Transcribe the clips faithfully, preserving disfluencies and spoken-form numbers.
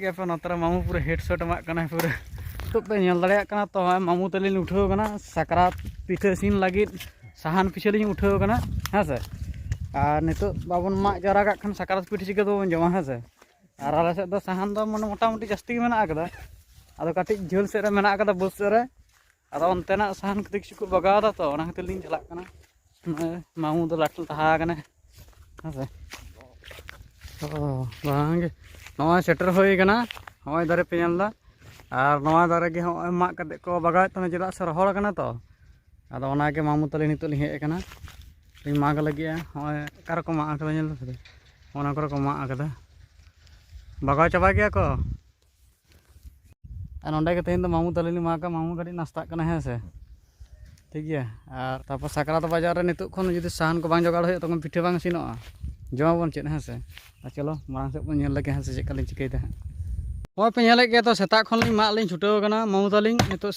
ᱜᱮ ᱯᱮ ᱱᱚᱛᱮ ᱨᱮ ᱢᱟᱢᱩ ᱯᱩᱨᱟᱹ ᱦᱮᱰᱥᱚᱴ ᱮᱢᱟᱜ ᱠᱟᱱᱟᱭ ᱯᱩᱨᱟᱹ᱾ ᱱᱤᱛᱚᱜ ᱯᱮ ᱧᱮᱞ ᱫᱟᱲᱮᱭᱟᱜ ᱠᱟᱱᱟ ᱛᱚ, ᱦᱚᱸᱜᱼᱚᱭ ᱢᱟᱢᱩ ᱛᱟᱹᱞᱤᱧ ᱞᱤᱧ ᱩᱴᱷᱟᱹᱣ ᱠᱟᱱᱟ ᱥᱟᱠᱨᱟᱛ ᱯᱤᱴᱷᱟᱹ ᱤᱥᱤᱱ ᱞᱟᱹᱜᱤᱫ᱾ ᱥᱟᱦᱟᱱ ᱯᱤᱪᱷᱟᱹ ᱞᱤᱧ ᱩᱴᱷᱟᱹᱣ ᱠᱟᱱᱟ, ᱦᱮᱸ ᱥᱮ᱾ ᱟᱨ ᱱᱤᱛᱚᱜ ᱵᱟᱵᱚᱱ ᱢᱟᱜ ᱡᱟᱣᱨᱟ ᱠᱟᱜ ᱠᱷᱟᱱ ᱥᱟᱠᱨᱟᱛ ᱯᱤᱴᱷᱟᱹ ᱪᱤᱠᱟᱹ ᱛᱮᱵᱚᱱ ᱡᱚᱢᱟ, ᱦᱮᱸ ᱥᱮ᱾ ᱟᱨ ᱟᱞᱮ ᱥᱮᱫ ᱫᱚ ᱥᱟᱦᱟᱱ ᱫᱚ ᱢᱟᱱᱮ ᱢᱚᱴᱟᱢᱩᱴᱤ ᱡᱟᱹᱥᱛᱤ ᱜᱮ ᱢᱮᱱᱟᱜ ᱟᱠᱟᱫᱟ᱾ ᱟᱫᱚ ᱠᱟᱹᱴᱤᱡ ᱡᱷᱟᱹᱞ ᱥᱮᱫ ᱨᱮ ᱢᱮᱱᱟᱜ ᱟᱠᱟᱫᱟ, ᱵᱟᱹᱫᱽ ᱥᱮᱫ ᱨᱮ᱾ ᱟᱫᱚ ᱚᱱᱛᱮᱱᱟᱜ ᱥᱟᱦᱟᱱ ᱠᱚᱛᱮ ᱠᱤᱪᱷᱩ ᱠᱚ ᱵᱟᱜᱟᱣ ᱮᱫᱟ ᱛᱚ, ᱚᱱᱟ ᱠᱷᱟᱹᱛᱤᱨ ᱞᱤᱧ ᱪᱟᱞᱟᱜ ᱠᱟᱱᱟ᱾ ᱱᱚᱜᱼᱚᱭ ᱢᱟᱢᱩ ᱫᱚ ᱞᱟᱴᱷᱟ ᱞᱟᱴᱷᱟ ᱟᱠᱟᱱᱟᱭ, ᱦᱮᱸ ᱥᱮ᱾ ᱚ, ᱵᱟᱝ ᱜᱮ, ᱱᱚᱜᱼᱚᱭ ᱥᱮᱴᱮᱨ ᱦᱩᱭ ᱠᱟᱱᱟ᱾ ᱱᱚᱜᱼᱚᱭ ᱫᱟᱨᱮ ᱯᱮ ᱧᱮᱞ ᱮᱫᱟ, ᱟᱨ ᱱᱚᱣᱟ ᱫᱟᱨᱮ ᱜᱮ ᱱᱚᱜᱼᱚᱭ ᱢᱟᱜ ᱠᱟᱛᱮ ᱠᱚ ᱵᱟᱜᱟᱣᱮᱫ ᱛᱟᱦᱮᱱᱟ, ᱪᱮᱫᱟᱜ ᱥᱮ ᱨᱚᱦᱚᱲ ᱠᱟᱱᱟ ᱛᱚ᱾ ᱟᱫᱚ ᱚᱱᱟᱜᱮ ᱢᱟᱢᱩ ᱛᱟᱞᱮ ᱱᱤᱛᱚᱜ ᱞᱤᱧ ᱦᱮᱡ ᱟᱠᱟᱱᱟ, ᱞᱤᱧ ᱢᱟᱜᱽ ᱞᱟᱹᱜᱤᱫᱼᱟ᱾ ᱱᱚᱜᱼᱚᱭ ᱚᱠᱟ ᱨᱮᱠᱚ ᱢᱟᱜ ᱟᱠᱟᱫᱟ, ᱧᱮᱞ ᱫᱟᱯᱮ, ᱚᱱᱟ ᱠᱚᱨᱮ ᱠᱚ ᱢᱟᱜ ᱟᱠᱟᱫᱟ, ᱵᱟᱜᱟᱣ ᱪᱟᱵᱟ ᱜᱮᱭᱟ ᱠᱚ᱾ ᱟᱨ ᱱᱚᱸᱰᱮ ᱜᱮ ᱛᱮᱦᱮᱧ ᱫᱚ ᱢᱟᱢᱩ ᱛᱟᱞᱮ ᱞᱤᱧ ᱢᱟᱜᱟ, ᱢᱟᱢᱩ ᱠᱟᱹᱴᱤᱡ ᱱᱟᱥᱛᱟᱜ ᱠᱟᱱᱟ, ᱦᱮᱸ ᱥᱮ᱾ ᱴᱷᱤᱠ ᱜᱮᱭᱟ, ᱟᱨ ᱛᱟᱨᱯᱚᱨ ᱥᱟᱠᱨᱟᱛ ᱵᱟᱡᱟᱨ ᱨᱮ ᱱᱤᱛᱚᱜ ᱠᱷᱚᱱ ᱡᱩᱫᱤ ᱥᱟᱦᱟᱱ ᱠᱚ ᱵᱟᱝ ᱡᱚᱜᱟᱲ ᱦᱩᱭᱩᱜᱼᱟ, ᱛᱚᱠᱷᱚᱱ ᱯᱤᱴᱷᱟᱹ ᱵᱟᱝ ᱤᱥᱤᱱᱚᱜᱼᱟ, ᱡᱚᱢᱟᱵᱚᱱ ᱪᱮᱫ, ᱦᱮᱸ ᱥᱮ᱾ ᱟᱨ ᱪᱚᱞᱚ ᱢᱟᱲᱟᱝ ᱥᱮᱫ ᱵᱚᱱ ᱧᱮᱞ ᱞᱮᱜᱮ, ᱦᱮᱸ ᱥᱮ, ᱪᱮᱫ ᱞᱮᱠᱟᱞᱤᱧ ᱪᱤᱠᱟᱹᱭᱮᱫᱟ ᱦᱟᱸᱜ᱾ ᱱᱚᱜᱼᱚᱭ ᱯᱮ ᱧᱮᱞᱮᱫ ᱜᱮᱭᱟ ᱛᱚ, ᱥᱮᱛᱟᱜ ᱠᱷᱚᱱ ᱞᱤᱧ ᱢᱟᱜ ᱞᱤᱧ ᱪᱷᱩᱴᱟᱹᱣ ᱠᱟᱱᱟ ᱢᱟᱢᱩ ᱛᱟᱹᱞᱤᱧ᱾ ᱱᱤᱛᱚᱜ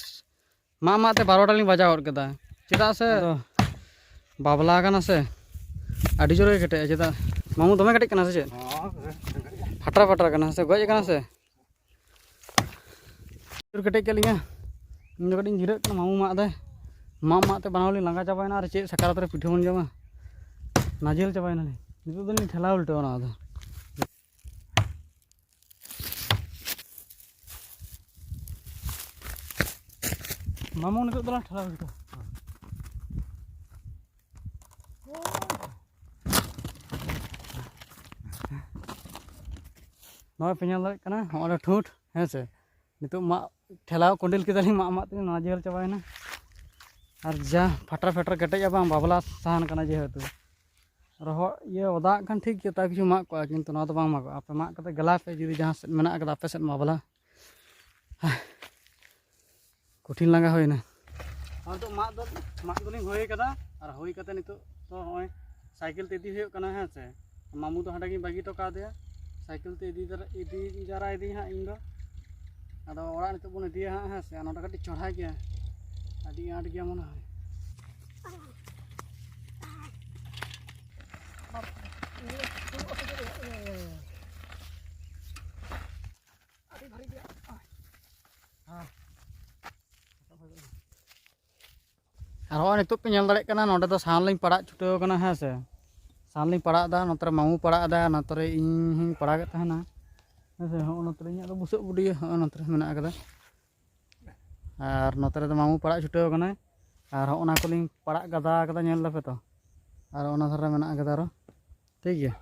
ᱢᱟᱜ ᱢᱟᱜ ᱛᱮ ᱵᱟᱨᱚᱴᱟ ᱞᱤᱧ ᱵᱟᱡᱟᱣ ᱜᱚᱫ ᱠᱮᱫᱟ᱾ ᱪᱮᱫᱟᱜ ᱥᱮ ᱟᱫᱚ ᱵᱟᱵᱞᱟ ᱠᱟᱱᱟ ᱥᱮ, ᱟᱹᱰᱤ ᱡᱳᱨ ᱜᱮ ᱠᱮᱴᱮᱡᱼᱟ᱾ ᱪᱮᱫᱟᱜ ᱢᱟᱢᱩ ᱫᱚᱢᱮ ᱠᱮᱴᱮᱡ ᱠᱟᱱᱟ ᱥᱮ ᱪᱮᱫ? ᱯᱷᱟᱴᱨᱟ ᱯᱷᱟᱴᱨᱟ ᱠᱟᱱᱟ ᱥᱮ ᱜᱚᱡ ᱠᱟᱱᱟ ᱥᱮ? ᱡᱳᱨ ᱠᱮᱴᱮᱡ ᱠᱮᱫ ᱞᱤᱧᱟ᱾ ᱤᱧ ᱫᱚ ᱠᱟᱹᱴᱤᱡ ᱤᱧ ᱡᱤᱨᱟᱹᱜ ᱠᱟᱱᱟ, ᱢᱟᱢᱩ ᱢᱟᱜ ᱫᱟᱭ᱾ ᱢᱟᱜ ᱢᱟᱜ ᱛᱮ ᱵᱟᱱᱟᱨ ᱞᱤᱧ ᱞᱟᱸᱜᱟ ᱪᱟᱵᱟᱭᱮᱱᱟ᱾ ᱟᱨ ᱪᱮᱫ ᱥᱟᱠᱨᱟᱛ ᱨᱮ ᱯᱤᱴᱷᱟᱹ ᱵᱚᱱ ᱡᱚᱢᱟ? ᱱᱟᱡᱮᱞ ᱪᱟᱵᱟᱭᱮᱱᱟᱞᱤᱧ᱾ ᱱᱤᱛᱚᱜ ᱫᱚᱞᱤᱧ ᱴᱷᱮᱞᱟᱣ ᱩᱞᱴᱟᱹᱣ ᱱᱚᱣᱟ ᱫᱚ᱾ ᱢᱟᱢᱩ ᱱᱤᱛᱚᱜ ᱫᱚᱞᱟᱝ ᱴᱷᱮᱞᱟᱣ ᱩᱞᱴᱟᱹᱣ᱾ ᱱᱚᱜᱼᱚᱭ ᱯᱮ ᱧᱮᱞ ᱫᱟᱲᱮᱭᱟᱜ ᱠᱟᱱᱟ, ᱦᱚᱸᱜᱼᱚᱭ ᱴᱷᱩᱸᱴ, ᱦᱮᱸ ᱥᱮ᱾ ᱱᱤᱛᱚᱜ ᱢᱟᱜ ᱴᱷᱮᱞᱟᱣ ᱠᱚᱸᱰᱮᱞ ᱠᱮᱫᱟᱞᱤᱧ, ᱢᱟᱜ ᱢᱟᱜ ᱛᱮ ᱱᱟᱡᱮᱞ ᱪᱟᱵᱟᱭᱮᱱᱟ᱾ ᱟᱨ ᱡᱟ ᱯᱷᱟᱴᱨᱟ ᱯᱷᱟᱴᱨᱟ ᱠᱮᱴᱮᱡᱼᱟ ᱵᱟᱝ, ᱵᱟᱵᱞᱟ ᱥᱟᱦᱟᱱ ᱠᱟᱱᱟ ᱡᱮᱦᱮᱛᱩ᱾ ᱨᱚᱦᱚᱲ ᱤᱭᱟᱹ ᱚᱫᱟᱜ ᱠᱷᱟᱱ ᱴᱷᱤᱠ ᱜᱮᱭᱟ, ᱛᱟᱣ ᱠᱤᱪᱷᱩ ᱢᱟᱜ ᱠᱚᱜᱼᱟ, ᱠᱤᱱᱛᱩ ᱱᱚᱣᱟ ᱫᱚ ᱵᱟᱝ ᱢᱟᱜᱚᱜᱼᱟ᱾ ᱟᱯᱮ ᱢᱟᱜ ᱠᱟᱛᱮ ᱜᱮᱞᱟᱭ ᱯᱮ ᱡᱩᱫᱤ ᱡᱟᱦᱟᱸ ᱥᱮᱫ ᱢᱮᱱᱟᱜ ᱟᱠᱟᱫᱟ ᱟᱯᱮ ᱥᱮᱫ ᱵᱟᱵᱞᱟ᱾ ᱠᱚᱴᱷᱤᱱ ᱞᱟᱸᱜᱟ ᱦᱩᱭᱱᱟ᱾ ᱱᱤᱛᱚᱜ ᱢᱟᱜ ᱫᱚ, ᱢᱟᱜ ᱫᱚᱞᱤᱧ ᱦᱩᱭ ᱠᱟᱫᱟ, ᱟᱨ ᱦᱩᱭ ᱠᱟᱛᱮ ᱱᱤᱛᱚᱜ ᱛᱚ ᱱᱚᱜᱼᱚᱭ ᱥᱟᱭᱠᱮᱞ ᱛᱮ ᱤᱫᱤ ᱦᱩᱭᱩᱜ ᱠᱟᱱᱟ, ᱦᱮᱸ ᱥᱮ᱾ ᱢᱟᱢᱩ ᱫᱚ ᱦᱟᱸᱰᱮ ᱜᱤᱧ ᱵᱟᱹᱜᱤ ᱦᱚᱴᱚ ᱠᱟᱫᱮᱭᱟ, ᱥᱟᱭᱠᱮᱞ ᱛᱮ ᱤᱫᱤ ᱫᱟᱨᱟ-, ᱤᱫᱤ ᱡᱟᱣᱨᱟᱭᱮᱫᱤᱧ ᱦᱟᱸᱜ ᱤᱧ ᱫᱚ᱾ ᱟᱫᱚ ᱚᱲᱟᱜ ᱱᱤᱛᱚᱜ ᱵᱚᱱ ᱤᱫᱤᱭᱟ ᱦᱟᱸᱜ, ᱦᱮᱸ ᱥᱮ᱾ ᱟᱨ ᱱᱚᱰᱮ ᱠᱟᱹᱴᱤᱡ ᱪᱚᱲᱦᱟ ᱜᱮᱭᱟ, ᱟᱹᱰᱤ ᱟᱸᱴ ᱜᱮᱭᱟ ᱢᱚᱱᱮ ᱦᱚᱭ᱾ ᱟᱨ ᱦᱚᱸᱜᱼᱚᱭ ᱱᱤᱛᱚᱜ ᱯᱮ ᱧᱮᱞ ᱫᱟᱲᱮᱭᱟᱜ ᱠᱟᱱᱟ, ᱱᱚᱸᱰᱮ ᱫᱚ ᱥᱟᱦᱟᱱ ᱞᱤᱧ ᱯᱟᱲᱟᱜ ᱪᱷᱩᱴᱟᱹᱣ ᱠᱟᱱᱟ, ᱦᱮᱸ ᱥᱮ᱾ ᱥᱟᱦᱟᱱ ᱞᱤᱧ ᱯᱟᱲᱟᱜ ᱮᱫᱟ, ᱱᱚᱛᱮ ᱨᱮ ᱢᱟᱢᱩ ᱯᱟᱲᱟᱜ ᱮᱫᱟ, ᱱᱚᱛᱮ ᱨᱮ ᱤᱧ ᱦᱚᱸᱧ ᱯᱟᱲᱟᱜᱮᱫ ᱛᱟᱦᱮᱱᱟ, ᱦᱮᱸ ᱥᱮ᱾ ᱦᱚᱸᱜᱼᱚ ᱱᱚᱛᱮ ᱨᱮ ᱤᱧᱟᱹᱜ ᱫᱚ ᱵᱩᱥᱟᱹᱜ ᱵᱩᱰᱤᱭᱟᱹ ᱦᱚᱸᱜᱼᱚ ᱱᱚᱛᱮ ᱨᱮ ᱢᱮᱱᱟᱜ ᱟᱠᱟᱫᱟ᱾ ᱟᱨ ᱱᱚᱛᱮ ᱨᱮᱫᱚ ᱢᱟᱢᱩ ᱯᱟᱲᱟᱜ ᱪᱷᱩᱴᱟᱹᱣ ᱠᱟᱱᱟᱭ᱾ ᱟᱨ ᱦᱚᱸᱜᱼᱚ ᱱᱟ ᱠᱚᱞᱤᱧ ᱯᱟᱲᱟᱜ ᱜᱟᱫᱟ ᱟᱠᱟᱫᱟ, ᱧᱮᱞ ᱫᱟᱯᱮ ᱛᱚ᱾ ᱟᱨ ᱚᱱᱟ ᱫᱷᱟᱨᱮ ᱢᱮᱱᱟᱜ ᱟᱠᱟᱫᱟ ᱟᱨᱚ, ᱴᱷᱤᱠ ᱜᱮᱭᱟ᱾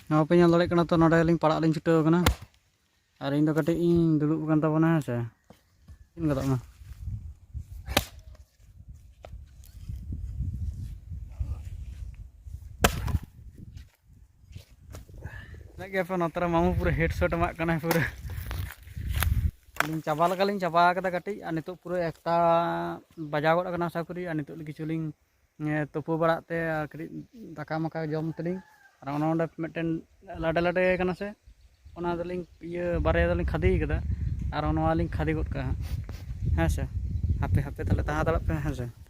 ᱱᱚᱣᱟ ᱯᱮ ᱧᱮᱞ ᱫᱟᱲᱮᱭᱟᱜ ᱠᱟᱱᱟ ᱛᱚ, ᱱᱚᱸᱰᱮ ᱞᱤᱧ ᱯᱟᱲᱟᱜ ᱞᱤᱧ ᱪᱷᱩᱴᱟᱹᱣ ᱠᱟᱱᱟ᱾ ᱟᱨ ᱤᱧ ᱫᱚ ᱠᱟᱹᱴᱤᱡ ᱤᱧ ᱫᱩᱲᱩᱵ ᱟᱠᱟᱱ ᱛᱟᱵᱚᱱᱟ, ᱦᱮᱸ ᱥᱮ᱾ ᱤᱥᱤᱱ ᱜᱚᱫᱚᱜ ᱢᱟ᱾ ᱧᱮᱞᱮᱫ ᱜᱮᱭᱟ ᱯᱮ, ᱱᱚᱛᱮ ᱨᱮ ᱢᱟᱢᱩ ᱯᱩᱨᱟᱹ headshot ᱮᱢᱟᱜ ᱠᱟᱱᱟᱭ ᱯᱩᱨᱟᱹ᱾ ᱟᱹᱞᱤᱧ ᱪᱟᱵᱟ ᱞᱮᱠᱟᱞᱤᱧ ᱪᱟᱵᱟ ᱠᱟᱫᱟ ᱠᱟᱹᱴᱤᱡ, ᱟᱨ ᱱᱤᱛᱚᱜ ᱯᱩᱨᱟᱹ ᱮᱠᱴᱟ ᱵᱟᱡᱟᱣ ᱜᱚᱫ ᱟᱠᱟᱱᱟ ᱟᱥᱟ ᱠᱚᱨᱤ᱾ ᱟᱨ ᱱᱤᱛᱚᱜ ᱠᱤᱪᱷᱩ ᱞᱤᱧ, ᱮ, ᱛᱩᱯᱩ ᱵᱟᱲᱟᱜ ᱛᱮ ᱟᱨ ᱠᱟᱹᱴᱤᱡ ᱫᱟᱠᱟ ᱢᱟᱠᱟ ᱡᱚᱢ ᱛᱮᱞᱤᱧ, ᱟᱨ ᱚᱱᱟ ᱚᱸᱰᱮ ᱢᱤᱫᱴᱮᱱ ᱞᱟᱰᱮ ᱞᱟᱰᱮ ᱠᱟᱱᱟ ᱥᱮ, ᱚᱱᱟ ᱫᱚᱞᱤᱧ ᱤᱭᱟᱹ ᱵᱟᱨᱭᱟ ᱫᱚᱞᱤᱧ ᱠᱷᱟᱫᱤ ᱠᱟᱫᱟ, ᱟᱨ ᱱᱚᱣᱟ ᱞᱤᱧ ᱠᱷᱟᱫᱤ ᱜᱚᱫ ᱠᱟᱜᱼᱟ ᱦᱟᱸᱜ, ᱦᱮᱸ ᱥᱮ᱾ ᱦᱟᱯᱮ ᱦᱟᱯᱮ ᱛᱟᱦᱞᱮ ᱛᱟᱦᱮᱸ ᱦᱟᱛᱟᱲᱚᱜ ᱯᱮ, ᱦᱮᱸ ᱥᱮ᱾